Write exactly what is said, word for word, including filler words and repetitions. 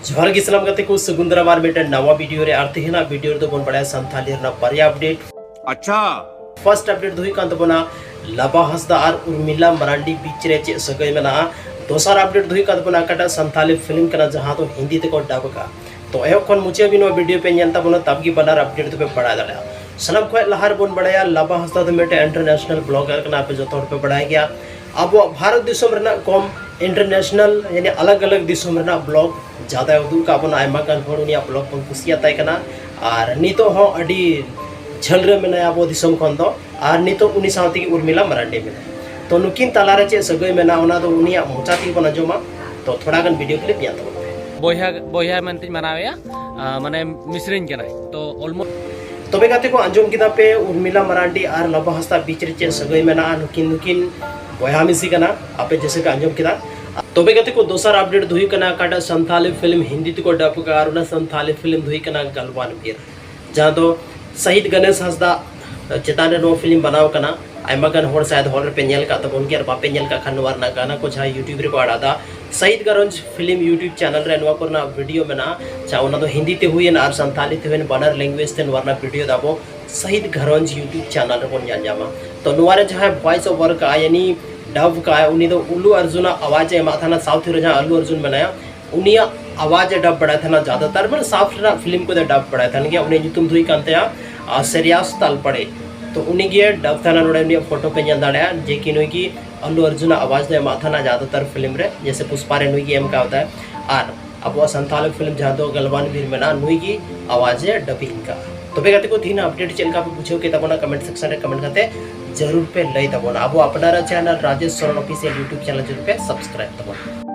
ᱡᱚᱦᱟᱨ ᱜᱮ ᱥᱟᱱᱟᱢ ᱜᱟᱛᱮ ᱠᱚ, ᱥᱟᱹᱜᱩᱱ ᱫᱟᱨᱟᱢ ᱟᱨ ᱢᱤᱫᱴᱮᱱ ᱱᱟᱣᱟ ᱵᱷᱤᱰᱤᱭᱳ ᱨᱮ᱾ ᱟᱨ ᱛᱮᱦᱮᱧᱟᱜ ᱵᱷᱤᱰᱤᱭᱳ ᱨᱮᱫᱚ ᱵᱚᱱ ᱵᱟᱲᱟᱭᱟ ᱥᱟᱱᱛᱷᱟᱞᱤ ᱨᱮᱱᱟᱜ ᱵᱟᱨᱭᱟ ᱟᱯᱰᱮᱴ᱾ ᱟᱪᱪᱷᱟ᱾ ᱯᱷᱟᱨᱥᱴ ᱟᱯᱰᱮᱴ ᱫᱚ ᱦᱩᱭᱩᱜ ᱠᱟᱱ ᱛᱟᱵᱚᱱᱟ ᱞᱟᱵᱟ ᱦᱟᱸᱥᱫᱟ ᱟᱨ ᱩᱨᱢᱤᱞᱟ ᱢᱟᱨᱟᱱᱰᱤ ᱵᱤᱪ ᱨᱮ ᱪᱮᱫ ᱥᱟᱹᱜᱟᱹᱭ ᱢᱮᱱᱟᱜᱼᱟ᱾ ᱫᱚᱥᱟᱨ ᱟᱯᱰᱮᱴ ᱫᱚ ᱦᱩᱭᱩᱜ ᱠᱟᱱ ᱛᱟᱵᱚᱱᱟ ᱚᱠᱟᱴᱟᱜ ᱥᱟᱱᱛᱷᱟᱞᱤ ᱯᱷᱤᱞᱢ ᱠᱟᱱᱟ ᱡᱟᱦᱟᱸ ᱫᱚ ᱦᱤᱱᱫᱤ ᱛᱮᱠᱚ ᱰᱟᱵ ᱟᱠᱟᱫᱼᱟ᱾ ᱛᱚ ᱮᱦᱚᱵ ᱠᱷᱚᱱ ᱢᱩᱪᱟᱹᱫ ᱦᱟᱹᱵᱤᱡ ᱱᱚᱣᱟ ᱵᱷᱤᱰᱤᱭᱳ ᱯᱮ ᱧᱮᱞ ᱛᱟᱵᱚᱱᱟ, ᱛᱟᱵ ᱜᱮ ᱵᱟᱱᱟᱨ ᱟᱯᱰᱮᱴ ᱫᱚᱯᱮ ᱵᱟᱲᱟᱭ ᱫᱟᱲᱮᱭᱟᱜᱼᱟ᱾ ᱥᱟᱱᱟᱢ ᱠᱷᱚᱱ ᱞᱟᱦᱟ ᱨᱮᱵᱚᱱ ᱵᱟᱲᱟᱭᱟ ᱞᱟᱵᱟ ᱦᱟᱸᱥᱫᱟ ᱫᱚ ᱢᱤᱫᱴᱮᱱ ᱤᱱᱴᱟᱨᱱᱮᱥᱱᱟᱞ ᱵᱞᱚᱜᱟᱨ ᱠᱟᱱᱟ, ᱟᱯᱮ ᱡᱚᱛᱚ ᱦᱚᱲ ᱯᱮ ᱵᱟᱲᱟᱭ ᱜᱮᱭᱟ᱾ ᱟᱵᱚᱣᱟᱜ ᱵᱷᱟᱨᱚᱛ ᱫᱤᱥᱚᱢ ᱨᱮᱱᱟᱜ ᱠᱚᱢ ᱤᱱᱴᱟᱨᱱᱮᱥᱱᱟᱞ ᱭᱟᱱᱤ ᱟᱞᱟᱜᱽ ᱟᱞᱟᱜᱽ ᱫᱤᱥᱚᱢ ᱨᱮᱱᱟᱜ ᱵᱞᱚᱜ ᱡᱟᱫᱟᱭ ᱩᱫᱩᱜ ᱟᱠᱟᱫ ᱵᱚᱱᱟ᱾ ᱟᱭᱢᱟ ᱜᱟᱱ ᱦᱚᱲ ᱩᱱᱤᱭᱟᱜ ᱵᱞᱚᱜ ᱵᱚᱱ ᱠᱩᱥᱤᱭᱟᱛᱟᱭ ᱠᱟᱱᱟ᱾ ᱟᱨ ᱱᱤᱛᱚᱜ ᱦᱚᱸ ᱟᱹᱰᱤ ᱡᱷᱟᱹᱞ ᱨᱮ ᱢᱮᱱᱟᱭᱟ ᱟᱵᱚ ᱫᱤᱥᱚᱢ ᱠᱷᱚᱱ ᱫᱚ᱾ ᱟᱨ ᱱᱤᱛᱚᱜ ᱩᱱᱤ ᱥᱟᱶ ᱛᱮᱜᱮ ᱩᱨᱢᱤᱞᱟ ᱢᱟᱨᱟᱱᱰᱤ ᱢᱮᱱᱟᱭᱟ᱾ ᱛᱚ ᱱᱩᱠᱤᱱ ᱛᱟᱞᱟᱨᱮ ᱪᱮᱫ ᱥᱟᱹᱜᱟᱹᱭ ᱢᱮᱱᱟᱜᱼᱟ ᱚᱱᱟ ᱫᱚ ᱩᱱᱤᱭᱟᱜ ᱢᱚᱪᱟ ᱛᱮᱜᱮ ᱵᱚᱱ ᱟᱸᱡᱚᱢᱟ᱾ ᱛᱚ ᱛᱷᱚᱲᱟ ᱜᱟᱱ ᱵᱷᱤᱰᱤᱭᱳ ᱠᱞᱤᱯ ᱧᱮᱞ ᱛᱟᱵᱚᱱ ᱯᱮ᱾ ᱵᱚᱭᱦᱟ ᱵᱚᱭᱦᱟ ᱢᱮᱱᱛᱮᱧ ᱢᱟᱱᱟᱣᱮᱭᱟ᱾ ᱟᱸ, ᱢᱟᱱᱮ ᱢᱤᱥᱨᱟᱧ ᱠᱟᱱᱟᱭ᱾ ᱛᱚ ᱚᱞᱢᱳ ᱛᱚᱵᱮ ᱜᱟᱛᱮ ᱠᱚ, ᱟᱸᱡᱚᱢ ᱠᱮᱫᱟ ᱯᱮ ᱩᱨᱢᱤᱞᱟ ᱢᱟᱨᱟᱱᱰᱤ ᱟᱨ ᱞᱟᱵᱟ ᱦᱟᱸᱥᱫᱟ ᱵᱤᱪ ᱨᱮ ᱪᱮᱫ ᱥᱟᱹᱜᱟᱹᱭ ᱢᱮᱱᱟᱜᱼᱟ᱾ ᱱᱩᱠᱤᱱ ᱱᱩᱠᱤᱱ ᱵᱚᱭᱦᱟ ᱢᱤᱥᱤ ᱠᱟᱱᱟ, ᱟᱯᱮ ᱡᱮᱥᱮ ᱯᱮ ᱟᱸᱡᱚᱢ ᱠᱮᱫᱟ᱾ ᱛᱚᱵᱮ ᱜᱟᱛᱮ ᱠᱚ, ᱫᱚᱥᱟᱨ ᱟᱯᱰᱮᱴ ᱫᱚ ᱦᱩᱭᱩᱜ ᱠᱟᱱᱟ ᱚᱠᱟᱴᱟᱜ ᱥᱟᱱᱛᱷᱟᱞᱤ ᱯᱷᱤᱞᱢ ᱦᱤᱱᱫᱤ ᱛᱮᱠᱚ ᱰᱟᱵ ᱟᱠᱟᱫᱼᱟ ᱟᱨ ᱚᱱᱟ ᱥᱟᱱᱛᱷᱟᱞᱤ ᱯᱷᱤᱞᱢ ᱫᱚ ᱦᱩᱭᱩᱜ ᱠᱟᱱᱟ ᱜᱟᱞᱣᱟᱱ ᱵᱤᱨ, ᱡᱟᱦᱟᱸ ᱫᱚ ᱥᱟᱦᱤᱫ ᱜᱚᱱᱮᱥ ᱦᱟᱸᱥᱫᱟ ᱪᱮᱛᱟᱱ ᱨᱮ ᱱᱚᱣᱟ ᱯᱷᱤᱞᱢ ᱵᱮᱱᱟᱣ ᱠᱟᱱᱟ᱾ ᱟᱭᱢᱟ ᱜᱟᱱ ᱦᱚᱲ ᱥᱟᱭᱟᱫ ᱦᱚᱞ ᱨᱮᱯᱮ ᱧᱮᱞ ᱟᱠᱟᱫ ᱛᱟᱵᱚᱱ ᱜᱮᱭᱟ, ᱟᱨ ᱵᱟᱯᱮ ᱧᱮᱞ ᱠᱟᱜ ᱠᱷᱟᱱ ᱱᱚᱣᱟ ᱨᱮᱱᱟᱜ ᱜᱟᱱᱟ ᱠᱚ ᱡᱟᱦᱟᱸ YouTube ᱨᱮᱠᱚ ᱟᱲᱟᱜ ᱮᱫᱟ, ᱥᱟᱦᱤᱫ ᱜᱟᱨᱚᱧᱡᱽ ᱯᱷᱤᱞᱢ YouTube ᱪᱮᱱᱮᱞ ᱨᱮ ᱱᱚᱣᱟ ᱠᱚᱨᱮᱱᱟᱜ ᱵᱷᱤᱰᱤᱭᱳ ᱢᱮᱱᱟᱜᱼᱟ᱾ ᱪᱟ ᱚᱱᱟ ᱫᱚ ᱦᱤᱱᱫᱤ ᱛᱮ ᱦᱩᱭᱮᱱᱟ ᱟᱨ ᱥᱟᱱᱛᱷᱟᱞᱤ ᱛᱮ ᱦᱩᱭᱮᱱ, ᱵᱟᱱᱟᱨ ᱞᱮᱝᱜᱩᱭᱮᱡᱽ ᱛᱮ ᱱᱚᱣᱟ ᱨᱮᱱᱟᱜ ᱵᱷᱤᱰᱤᱭᱳ ᱫᱚ ᱟᱵᱚ ᱥᱟᱦᱤᱫ ᱜᱷᱟᱨᱚᱸᱡᱽ YouTube ᱪᱮᱱᱮᱞ ᱨᱮᱵᱚᱱ ᱧᱮᱞ ᱧᱟᱢᱟ᱾ ᱛᱚ ᱱᱚᱣᱟ ᱨᱮ ᱡᱟᱦᱟᱸᱭ ᱵᱷᱚᱭᱮᱥ ᱳᱵᱷᱟᱨ ᱠᱟᱜᱼᱟ ᱭᱟᱱᱤ ᱰᱟᱵ ᱠᱟᱜᱼᱟ, ᱩᱱᱤ ᱫᱚ ᱩᱞᱞᱩ ᱟᱨᱡᱩᱱᱟᱜ ᱟᱣᱟᱡᱽ ᱮ ᱮᱢᱟᱜ ᱛᱟᱦᱮᱱᱟ᱾ ᱥᱟᱣᱩᱛᱷ ᱦᱤᱨᱳ ᱡᱟᱦᱟᱸ ᱟᱞᱞᱩ ᱟᱨᱡᱩᱱ ᱢᱮᱱᱟᱭᱟ, ᱩᱱᱤᱭᱟᱜ ᱟᱣᱟᱡᱽ ᱮ ᱰᱟᱵ ᱵᱟᱲᱟᱭ ᱛᱟᱦᱮᱱᱟ ᱡᱟᱫᱟᱛᱟᱨ, ᱢᱟᱱᱮ ᱥᱟᱣᱩᱛᱷ ᱨᱮᱱᱟᱜ ᱯᱷᱤᱞᱢ ᱠᱚᱫᱚ ᱰᱟᱵ ᱵᱟᱲᱟᱭ ᱛᱟᱦᱮᱱ ᱜᱮᱭᱟ᱾ ᱩᱱᱤᱭᱟᱜ ᱧᱩᱛᱩᱢ ᱫᱚ ᱦᱩᱭᱩᱜ ᱠᱟᱱ ᱛᱟᱭᱟ ᱟᱨ ᱥᱮᱨᱤᱭᱟᱥ ᱛᱟᱞᱯᱟᱲᱮ᱾ ᱛᱚ ᱩᱱᱤ ᱜᱮ ᱰᱟᱵ ᱛᱟᱦᱮᱱᱟ᱾ ᱱᱚᱰᱮ ᱩᱱᱤᱭᱟᱜ ᱯᱷᱳᱴᱳ ᱯᱮ ᱧᱮᱞ ᱫᱟᱲᱮᱭᱟᱜᱼᱟ ᱡᱮ ᱠᱤ ᱱᱩᱭ ᱜᱮ ᱟᱞᱞᱩ ᱟᱨᱡᱩᱱᱟᱜ ᱟᱣᱟᱡᱽ ᱫᱚ ᱮᱢᱟᱜ ᱛᱟᱦᱮᱱᱟ ᱡᱟᱫᱟᱛᱟᱨ ᱯᱷᱤᱞᱢ ᱨᱮ, ᱡᱮᱭᱥᱮ ᱯᱩᱥᱯᱟ ᱨᱮ ᱱᱩᱭ ᱜᱮ ᱮᱢ ᱠᱟᱣᱫᱟᱭ᱾ ᱟᱨ ᱟᱵᱚᱣᱟᱜ ᱥᱟᱱᱛᱟᱲ ᱯᱷᱤᱞᱢ ᱡᱟᱦᱟᱸ ᱫᱚ ᱜᱟᱞᱣᱟᱱ ᱵᱤᱨ ᱢᱮᱱᱟᱜᱼᱟ, ᱱᱩᱭ ᱜᱮ ᱟᱣᱟᱡᱽ ᱮ ᱰᱟᱵᱤᱝ ᱠᱟᱜᱼᱟ᱾ ᱛᱚᱵᱮ ᱜᱟᱛᱮ ᱠᱚ, ᱛᱤᱦᱤᱧ ᱟᱯᱰᱮᱴ ᱪᱮᱫ ᱞᱮᱠᱟ ᱯᱮ ᱵᱩᱡᱷᱟᱹᱣ ᱠᱮᱫ ᱛᱟᱵᱚᱱᱟ, ᱠᱚᱢᱮᱱᱴ ᱥᱮᱠᱥᱚᱱ ᱨᱮ ᱠᱚᱢᱮᱱᱴ ᱠᱟᱛᱮ ᱡᱟᱹᱨᱩᱲ ᱯᱮ ᱞᱟᱹᱭ ᱛᱟᱵᱚᱱᱟ᱾ ᱟᱵᱚ ᱟᱯᱱᱟᱨᱟᱜ channel Rajesh Soren official YouTube channel ᱡᱟᱹᱨᱩᱲ ᱯᱮ ᱥᱟᱵᱥᱠᱨᱟᱭᱤᱵ ᱛᱟᱵᱚᱱᱟ᱾